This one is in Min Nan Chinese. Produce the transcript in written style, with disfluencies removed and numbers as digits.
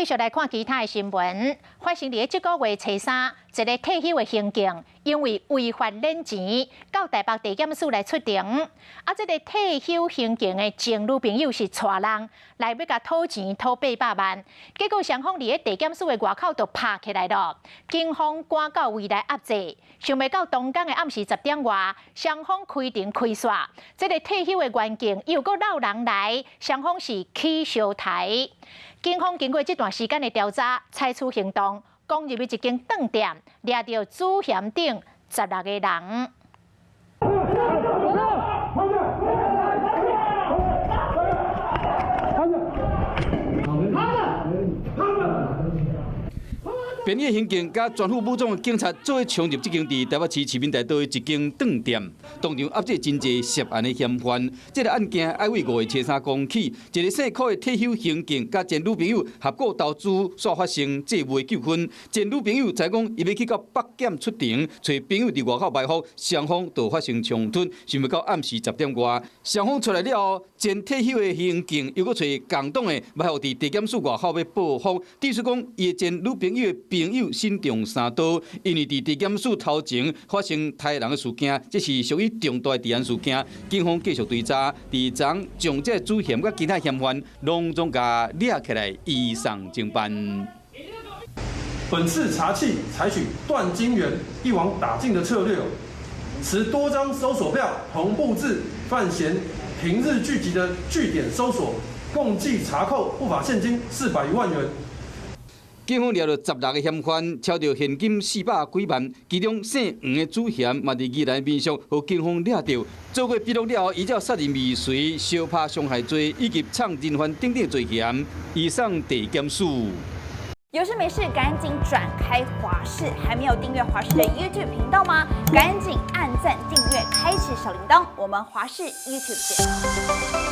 續來看其他的新聞。發生佇這個月初三，一个退休的刑警因為違法領錢，到台北地檢署來出庭。啊，這个退休刑警的前女朋友是帶人來欲共討錢，討800萬，結果雙方佇咧地檢署的外口就拍起來了。警方趕到位來壓制，想袂到當天的暗時10點外，雙方開庭開煞。這个退休的員警又閣摎人來，雙方是起相刣。警方經過這段時間的調查，採取行動，攻入去一間頓店，掠著主嫌等16個人。便衣刑警佮全副武裝的警察做伙衝入這間佇台北市市民大道的一間頓店，當場押制真濟涉案的嫌犯。這个案件愛為5月初三講起，一个姓柯的退休刑警佮前女朋友合股投資，煞發生債務的糾紛。前女朋友知講伊欲去到北檢出庭，揣朋友佇外口埋伏，雙方就發生衝突。想袂到暗時10點外，雙方出來了後，前退休的刑警又閣揣共黨的埋伏佇地檢署外口欲報復，指出講伊的前女朋友的朋友身中三刀，因為佇地檢署頭前發生刣人的事件，這是屬於重大治安事件。警方繼續追查，佇昨將這个主嫌佮其他嫌犯攏總共掠起來移送偵辦。本次查緝採取斷金源、一網打盡的策略，持多張搜索票同步至犯嫌平日聚集的據點搜索，共計查扣不法現金400餘萬元。警方掠著16個嫌犯，抄著現金400幾萬，其中姓黃的主嫌嘛佇宜蘭民宿予警方掠著，做過筆錄了後，依照殺人未遂、相拍傷害罪以及藏人犯等等罪嫌，移送地檢署。有事沒事趕緊轉開華視，還沒有訂閱華視的 YouTube 頻道嗎？趕緊按讚、訂閱、開啟小鈴鐺，我們華視 YouTube 見。